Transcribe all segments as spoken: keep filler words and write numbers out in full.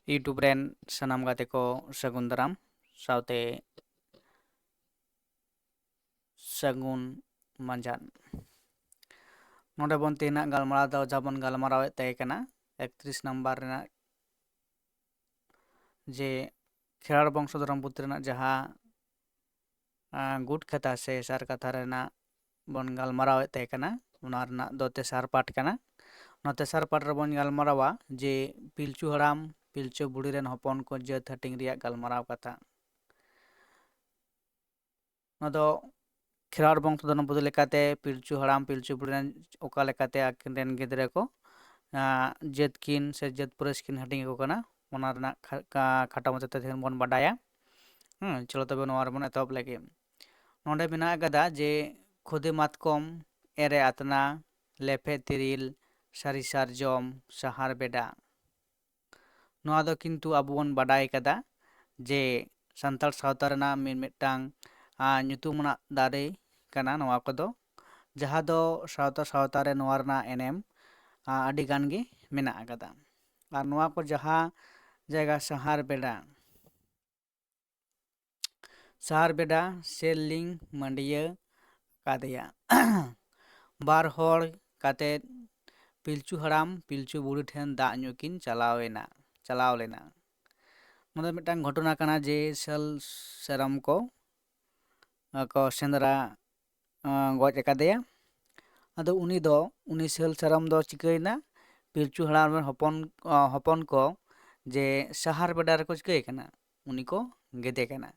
YouTube ᱨᱮᱱ ᱥᱟᱱᱟᱢ ᱜᱟᱛᱮ ᱠᱚ ᱥᱟᱹᱜᱩᱱ ᱫᱟᱨᱟᱢ ᱥᱟᱶᱛᱮ ᱥᱟᱹᱜᱩᱱ ᱢᱟᱸᱡᱟᱱ᱾ ᱱᱚᱰᱮ ᱵᱚᱱ ᱛᱮᱦᱮᱧᱟᱜ ᱜᱟᱞᱢᱟᱨᱟᱣ ᱫᱚ ᱡᱟᱦᱟᱸ ᱵᱚᱱ ᱜᱟᱞᱢᱟᱨᱟᱣᱮᱫ ᱛᱟᱦᱮᱸ ᱠᱟᱱᱟ ᱮᱠᱛᱨᱤᱥ ᱱᱟᱢᱵᱟᱨ ᱨᱮᱱᱟᱜ, ᱡᱮ ᱠᱷᱮᱨᱣᱟᱲ ᱵᱚᱝᱥᱚ ᱫᱷᱚᱨᱚᱢ ᱯᱩᱛᱷᱤ ᱨᱮᱱᱟᱜ ᱡᱟᱦᱟᱸ ᱟᱸ, ᱜᱩᱴ ᱠᱟᱛᱷᱟ ᱥᱮ ᱥᱟᱨ ᱠᱟᱛᱷᱟ ᱨᱮᱱᱟᱜ ᱵᱚᱱ ᱜᱟᱞᱢᱟᱨᱟᱣᱮᱫ ᱛᱟᱦᱮᱸ ᱠᱟᱱᱟ, ᱚᱱᱟ ᱨᱮᱱᱟᱜ ᱫᱚ ᱛᱮᱥᱟᱨ ᱯᱟᱴ ᱠᱟᱱᱟ᱾ ᱚᱱᱟ ᱛᱮᱥᱟᱨ ᱯᱟᱴ ᱨᱮᱵᱚᱱ ᱜᱟᱞᱢᱟᱨᱟᱣᱟ ᱡᱮ ᱯᱤᱞᱪᱩ ᱦᱟᱲᱟᱢ ᱯᱤᱞᱪᱩ ᱵᱩᱲᱦᱤ ᱨᱮᱱ ᱦᱚᱯᱚᱱ ᱠᱚ ᱡᱟᱹᱛ ᱦᱟᱹᱴᱤᱧ ᱨᱮᱭᱟᱜ ᱜᱟᱞᱢᱟᱨᱟᱣ ᱠᱟᱛᱷᱟ᱾ ᱱᱚᱣᱟ ᱫᱚ ᱠᱷᱮᱨᱣᱟᱲ ᱵᱚᱝᱥᱚ ᱫᱷᱚᱨᱚᱢ ᱯᱩᱛᱷᱤ ᱞᱮᱠᱟᱛᱮ ᱯᱤᱞᱪᱩ ᱦᱟᱲᱟᱢ ᱯᱤᱞᱪᱩ ᱵᱩᱲᱦᱤ ᱨᱮᱱ ᱚᱠᱟ ᱞᱮᱠᱟᱛᱮ ᱟᱹᱠᱤᱱ ᱨᱮᱱ ᱜᱤᱫᱽᱨᱟᱹ ᱠᱚ, ᱟᱸ, ᱡᱟᱹᱛ ᱠᱤᱱ ᱥᱮ ᱡᱟᱹᱛ ᱯᱟᱹᱨᱤᱥ ᱠᱤᱱ ᱦᱟᱹᱴᱤᱧ ᱟᱠᱚ ᱠᱟᱱᱟ, ᱚᱱᱟ ᱨᱮᱱᱟᱜ ᱠᱷᱟ-, ᱠᱟ-, ᱠᱷᱟᱴᱚ ᱢᱟᱪᱷᱟ ᱛᱮ ᱛᱮᱦᱮᱧ ᱵᱚᱱ ᱵᱟᱰᱟᱭᱟ᱾ ᱦᱮᱸ, ᱪᱚᱞᱚ ᱛᱚᱵᱮ ᱱᱚᱣᱟ ᱨᱮᱵᱚᱱ ᱮᱛᱚᱦᱚᱵ ᱞᱮᱜᱮ᱾ ᱱᱚᱰᱮ ᱢᱮᱱᱟᱜ ᱟᱠᱟᱫᱟ ᱡᱮ ᱠᱷᱩᱫᱤ ᱢᱟᱛᱠᱚᱢ, ᱮᱨᱮ ᱟᱛᱱᱟ, ᱞᱮᱯᱷᱮ ᱛᱤᱨᱤᱞ, ᱥᱟᱹᱨᱤ ᱥᱟᱨᱡᱚᱢ, ᱥᱟᱦᱟᱨ ᱵᱮᱰᱟ᱾ ᱱᱚᱣᱟ ᱫᱚ ᱠᱤᱱᱛᱩ ᱟᱵᱚ ᱵᱚᱱ ᱵᱟᱰᱟᱭ ᱠᱟᱫᱟ ᱡᱮ ᱥᱟᱱᱛᱟᱲ ᱥᱟᱶᱛᱟ ᱨᱮᱱᱟᱜ ᱢᱤᱫ ᱢᱤᱫᱴᱟᱝ, ᱟᱸ, ᱧᱩᱛᱩᱢ ᱟᱱᱟᱜ ᱫᱟᱨᱮ ᱠᱟᱱᱟ ᱱᱚᱣᱟ ᱠᱚᱫᱚ, ᱡᱟᱦᱟᱸ ᱫᱚ ᱥᱟᱶᱛᱟ ᱥᱟᱶᱛᱟ ᱨᱮ ᱱᱚᱣᱟ ᱨᱮᱱᱟᱜ ᱮᱱᱮᱢ, ᱟᱸ, ᱟᱹᱰᱤ ᱜᱟᱱ ᱜᱮ ᱢᱮᱱᱟᱜ ᱟᱠᱟᱫᱟ᱾ ᱟᱨ ᱱᱚᱣᱟ ᱠᱚ ᱡᱟᱦᱟᱸ ᱡᱟᱭᱜᱟ ᱥᱟᱦᱟᱨ ᱵᱮᱰᱟ, ᱥᱟᱦᱟᱨ ᱵᱮᱰᱟ ᱥᱮᱞ ᱞᱤᱧ ᱢᱟᱹᱰᱤᱭᱟᱹ ᱠᱟᱫᱮᱭᱟ᱾ ᱵᱟᱨ ᱦᱚᱲ ᱠᱟᱛᱮ ᱯᱤᱞᱪᱩ ᱦᱟᱲᱟᱢ ᱯᱤᱞᱪᱩ ᱵᱩᱲᱦᱤ ᱴᱷᱮᱱ ᱫᱟᱜ ᱧᱩ ᱠᱤᱱ ᱪᱟᱞᱟᱣ ᱮᱱᱟ, ᱪᱟᱞᱟᱣ ᱞᱮᱱᱟ᱾ ᱱᱚᱰᱮ ᱢᱤᱫᱴᱟᱝ ᱜᱷᱚᱴᱚᱱᱟ ᱠᱟᱱᱟ ᱡᱮ ᱥᱟᱹᱞ ᱥᱟᱨᱟᱢ ᱠᱚ, ᱠᱚ ᱥᱮᱸᱫᱽᱨᱟ, ᱟᱸ, ᱜᱚᱡ ᱟᱠᱟᱫᱮᱭᱟ᱾ ᱟᱫᱚ ᱩᱱᱤ ᱫᱚ, ᱩᱱᱤ ᱥᱟᱹᱞ ᱥᱟᱨᱟᱢ ᱫᱚ ᱪᱤᱠᱟᱹᱭᱮᱱᱟ? ᱯᱤᱞᱪᱩ ᱦᱟᱲᱟᱢ ᱨᱮᱱ ᱦᱚᱯᱚᱱ, ᱟᱸ, ᱦᱚᱯᱚᱱ ᱠᱚ ᱡᱮ ᱥᱟᱦᱟᱨ ᱵᱮᱰᱟ ᱨᱮᱠᱚ ᱪᱤᱠᱟᱹᱭᱮ ᱠᱟᱱᱟ? ᱩᱱᱤ ᱠᱚ ᱜᱮᱫᱮ ᱠᱟᱱᱟ᱾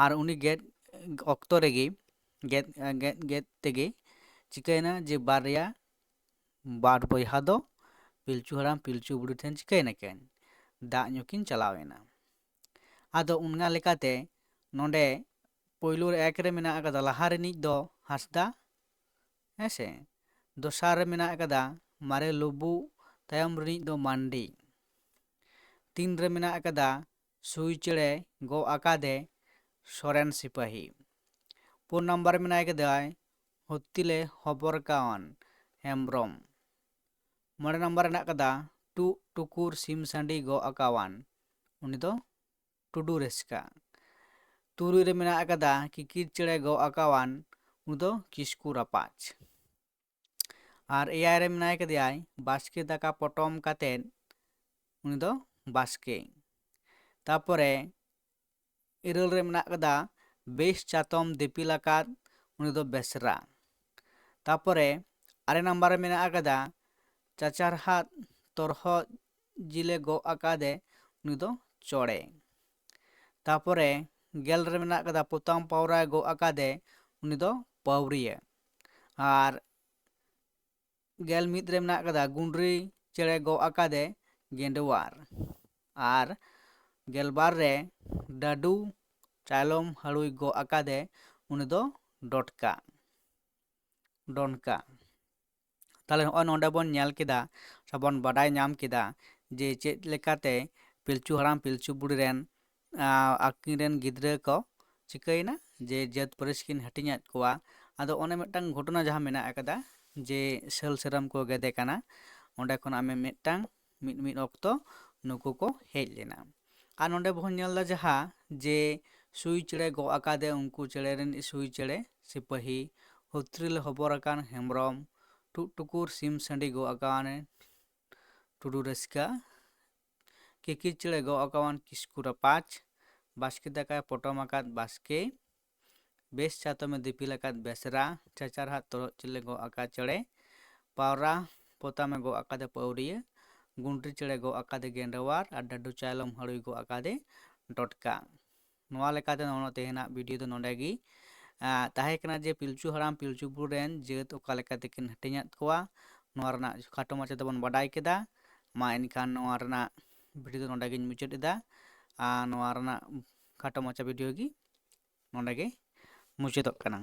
ᱟᱨ ᱩᱱᱤ ᱜᱮᱫ ᱚᱠᱛᱚ ᱨᱮᱜᱮ, ᱜᱮᱫ, ᱜᱮᱫ, ᱜᱮᱫ ᱛᱮᱜᱮ ᱪᱤᱠᱟᱹᱭᱮᱱᱟ ᱡᱮ ᱵᱟᱨᱭᱟ, ᱵᱟᱨ ᱵᱚᱭᱦᱟ ᱫᱚ ᱯᱤᱞᱪᱩ ᱦᱟᱲᱟᱢ ᱯᱤᱞᱪᱩ ᱵᱩᱲᱦᱤ ᱴᱷᱮᱱ ᱪᱤᱠᱟᱹᱭᱮᱱᱟ ᱠᱤᱱ? ᱫᱟᱜ ᱧᱩ ᱠᱤᱱ ᱪᱟᱞᱟᱣ ᱮᱱᱟ᱾ ᱟᱫᱚ ᱚᱱᱟ ᱞᱮᱠᱟᱛᱮ ᱱᱚᱰᱮ ᱯᱳᱭᱞᱳ ᱨᱮ ᱮᱠ ᱨᱮ ᱢᱮᱱᱟᱜ ᱟᱠᱟᱫᱟ, ᱞᱟᱦᱟ ᱨᱤᱱᱤᱡ ᱫᱚ ᱦᱟᱸᱥᱫᱟ, ᱦᱮᱸ ᱥᱮ? ᱫᱚᱥᱟᱨ ᱨᱮ ᱢᱮᱱᱟᱜ ᱟᱠᱟᱫᱟ ᱢᱟᱨᱮ ᱞᱩᱵᱩᱜ, ᱛᱟᱭᱚᱢ ᱨᱤᱱᱤᱡ ᱫᱚ ᱢᱟᱱᱰᱤ᱾ ᱛᱤᱱ ᱨᱮ ᱢᱮᱱᱟᱜ ᱟᱠᱟᱫᱟ ᱥᱩᱭ ᱪᱮᱬᱮ ᱜᱚᱜ ᱟᱠᱟᱫᱮ ᱥᱚᱨᱮᱱ ᱥᱤᱯᱟᱹᱦᱤ᱾ ᱯᱩᱱ ᱱᱟᱢᱵᱟᱨ ᱨᱮ ᱢᱮᱱᱟᱭ ᱠᱟᱫᱟᱭ ᱦᱩᱛᱤᱞᱮ ᱦᱚᱵᱚᱨ ᱠᱟᱣᱟᱱ ᱦᱮᱢᱵᱨᱚᱢ᱾ ᱢᱚᱬᱮ ᱱᱟᱢᱵᱟᱨ ᱨᱮ ᱢᱮᱱᱟᱜ ᱟᱠᱟᱫᱟ ᱴᱩ-, ᱴᱩᱠᱩᱨ ᱥᱤᱢ ᱥᱟᱺᱰᱤ ᱜᱚᱜ ᱟᱠᱟᱣᱟᱱ, ᱩᱱᱤ ᱫᱚ ᱴᱩᱰᱩ ᱨᱮᱥᱠᱟ᱾ ᱛᱩᱨᱩᱭ ᱨᱮ ᱢᱮᱱᱟᱜ ᱟᱠᱟᱫᱟ ᱠᱤᱠᱤᱨ ᱪᱮᱬᱮ ᱜᱚᱜ ᱟᱠᱟᱣᱟᱱ, ᱩᱱᱤ ᱫᱚ ᱠᱤᱥᱠᱩ ᱨᱟᱯᱟᱡᱽ᱾ ᱟᱨ ᱮᱭᱟᱭ ᱨᱮ ᱢᱮᱱᱟᱭ ᱠᱟᱫᱮᱭᱟᱭ ᱵᱟᱥᱠᱮ ᱫᱟᱠᱟ ᱯᱚᱴᱚᱢ ᱠᱟᱛᱮᱫ, ᱩᱱᱤ ᱫᱚ ᱵᱟᱥᱠᱮ᱾ ᱛᱟᱯᱚᱨᱮ ᱤᱨᱟᱹᱞ ᱨᱮ ᱢᱮᱱᱟᱜ ᱟᱠᱟᱫᱟ ᱵᱮᱥ ᱪᱟᱛᱚᱢ ᱫᱤᱯᱤᱞ ᱟᱠᱟᱫ, ᱩᱱᱤ ᱫᱚ ᱵᱮᱥᱨᱟ᱾ ᱛᱟᱯᱚᱨᱮ ᱟᱨᱮ ᱱᱟᱢᱵᱟᱨ ᱨᱮ ᱢᱮᱱᱟᱜ ᱟᱠᱟᱫᱟ ᱪᱟᱪᱟᱨᱦᱟᱫ ᱛᱚᱨᱦᱚᱫ ᱡᱤᱞᱮ ᱜᱚᱜ ᱟᱠᱟᱫᱮ, ᱩᱱᱤ ᱫᱚ ᱪᱚᱲᱮ᱾ ᱛᱟᱯᱚᱨᱮ ᱜᱮᱞ ᱨᱮ ᱢᱮᱱᱟᱜ ᱟᱠᱟᱫᱟ ᱯᱚᱛᱟᱢ ᱯᱟᱣᱨᱟᱭ ᱜᱚᱜ ᱟᱠᱟᱫᱮ, ᱩᱱᱤ ᱫᱚ ᱯᱟᱹᱣᱨᱤᱭᱟᱹ᱾ ᱟᱨ ᱜᱮᱞ ᱢᱤᱫ ᱨᱮ ᱢᱮᱱᱟᱜ ᱟᱠᱟᱫᱟ ᱜᱩᱸᱰᱨᱤ ᱪᱮᱬᱮ ᱜᱚᱜ ᱟᱠᱟᱫᱮ, ᱜᱮᱸᱰᱣᱟᱨ᱾ ᱟᱨ ᱜᱮᱞ ᱵᱟᱨ ᱨᱮ ᱰᱟᱹᱰᱩ ᱪᱟᱭᱞᱚᱢ ᱦᱟᱹᱲᱩᱭ ᱜᱚᱜ ᱟᱠᱟᱫᱮ, ᱩᱱᱤ ᱫᱚ ᱰᱚᱴᱠᱟ, ᱰᱚᱱᱠᱟ᱾ ᱛᱟᱦᱞᱮ ᱱᱚᱜᱼᱚᱭ ᱱᱚᱰᱮ ᱵᱚᱱ ᱧᱮᱞ ᱠᱮᱫᱟ ᱥᱮ ᱵᱚᱱ ᱵᱟᱰᱟᱭ ᱧᱟᱢ ᱠᱮᱫᱟ ᱡᱮ ᱪᱮᱫ ᱞᱮᱠᱟᱛᱮ ᱯᱤᱞᱪᱩ ᱦᱟᱲᱟᱢ ᱯᱤᱞᱪᱩ ᱵᱩᱲᱦᱤ ᱨᱮᱱ, ᱟᱸ, ᱟᱹᱠᱤᱱ ᱨᱮᱱ ᱜᱤᱫᱽᱨᱟᱹ ᱠᱚ ᱪᱤᱠᱟᱹᱭᱮᱱᱟ, ᱡᱮ ᱡᱟᱹᱛ ᱯᱟᱹᱨᱤᱥ ᱠᱤᱱ ᱦᱟᱹᱴᱤᱧᱟᱫ ᱠᱚᱣᱟ᱾ ᱟᱫᱚ ᱚᱱᱮ ᱢᱤᱫᱴᱟᱝ ᱜᱷᱚᱴᱚᱱᱟ ᱡᱟᱦᱟᱸ ᱢᱮᱱᱟᱜ ᱟᱠᱟᱫᱟ ᱡᱮ ᱥᱟᱹᱞ ᱥᱮᱨᱟᱢ ᱠᱚ ᱜᱮᱫᱮ ᱠᱟᱱᱟ, ᱚᱸᱰᱮ ᱠᱷᱚᱱᱟᱜ ᱢᱤ-, ᱢᱤᱫᱴᱟᱝ ᱢᱤᱫ ᱢᱤᱫ ᱚᱠᱛᱚ ᱱᱩᱠᱩ ᱠᱚ ᱦᱮᱡ ᱞᱮᱱᱟ᱾ ᱟᱨ ᱱᱚᱰᱮ ᱵᱚᱱ ᱧᱮᱞ ᱮᱫᱟ ᱡᱟᱦᱟᱸ ᱡᱮ ᱥᱩᱭ ᱪᱮᱬᱮ ᱜᱚᱜ ᱟᱠᱟᱫᱮ, ᱩᱱᱠᱩ ᱪᱮᱬᱮ ᱨᱮᱱ ᱥᱩᱭ ᱪᱮᱬᱮ ᱥᱤᱯᱟᱹᱦᱤ, ᱦᱩᱛᱨᱤᱞ ᱦᱚᱵᱚᱨ ᱟᱠᱟᱱ ᱦᱮᱢᱵᱨᱚᱢ, ᱴᱩᱜ ᱴᱩᱠᱩᱨ ᱥᱤᱢ ᱥᱟᱺᱰᱤ ᱜᱚᱜ ᱟᱠᱟᱣᱟᱱᱮ ᱴᱩᱰᱩ ᱨᱟᱹᱥᱠᱟᱹ, ᱠᱤᱠᱤᱨ ᱪᱮᱬᱮ ᱜᱚᱜ ᱟᱠᱟᱣᱟᱱ ᱠᱤᱥᱠᱩ ᱨᱟᱯᱟᱡᱽ, ᱵᱟᱥᱠᱮ ᱫᱟᱠᱟᱭ ᱯᱚᱴᱚᱢ ᱟᱠᱟᱫ ᱵᱟᱥᱠᱮ, ᱵᱮᱥ ᱪᱟᱛᱚᱢᱮ ᱫᱤᱯᱤᱞ ᱟᱠᱟᱫ ᱵᱮᱥᱨᱟ, ᱪᱟᱪᱟᱨᱦᱟᱫ ᱛᱚᱨᱦᱚᱫ ᱪᱮᱬᱮ ᱜᱚᱜ ᱟᱠᱟᱫ ᱪᱮᱬᱮ, ᱯᱟᱣᱨᱟ ᱯᱚᱛᱟᱢᱮ ᱜᱚᱜ ᱟᱠᱟᱫᱮ ᱯᱟᱹᱣᱨᱤᱭᱟᱹ, ᱜᱩᱸᱰᱨᱤ ᱪᱮᱬᱮ ᱜᱚᱜ ᱟᱠᱟᱫᱮ ᱜᱮᱸᱰᱣᱟᱨ ᱟᱨ ᱰᱟᱹᱰᱩ ᱪᱟᱭᱞᱚᱢ ᱦᱟᱹᱲᱩᱭ ᱜᱚᱜ ᱟᱠᱟᱫᱮ ᱰᱚᱴᱠᱟ᱾ ᱱᱚᱣᱟ ᱞᱮᱠᱟᱛᱮ ᱱᱚᱜᱼᱚ ᱛᱮᱦᱮᱧᱟᱜ video ᱫᱚ ᱱᱚᱰᱮ ᱜᱮ, ᱟᱸ, ᱛᱟᱦᱮᱸ ᱠᱟᱱᱟ ᱡᱮ ᱯᱤᱞᱪᱩ ᱦᱟᱲᱟᱢ ᱯᱤᱞᱪᱩ ᱵᱩᱲᱦᱤ ᱨᱮᱱ ᱡᱟᱹᱛ ᱚᱠᱟ ᱞᱮᱠᱟ ᱛᱮᱠᱤᱱ ᱦᱟᱹᱴᱤᱧᱟᱫ ᱠᱚᱣᱟ, ᱱᱚᱣᱟ ᱨᱮᱱᱟᱜ ᱠᱷᱟᱴᱚ ᱢᱟᱪᱷᱟ ᱛᱮᱵᱚᱱ ᱵᱟᱰᱟᱭ ᱠᱮᱫᱟ᱾ ᱢᱟ ᱮᱱᱠᱷᱟᱱ ᱱᱚᱣᱟ ᱨᱮᱱᱟᱜ video ᱫᱚ ᱱᱚᱰᱮ ᱜᱤᱧ ᱢᱩᱪᱟᱹᱫ ᱮᱫᱟ᱾ ᱟᱨ ᱱᱚᱣᱟ ᱨᱮᱱᱟᱜ ᱠᱷᱟᱴᱚ ᱢᱟᱪᱷᱟ video ᱜᱮ ᱱᱚᱰᱮ ᱜᱮ ᱢᱩᱪᱟᱹᱫᱚᱜ ᱠᱟᱱᱟ᱾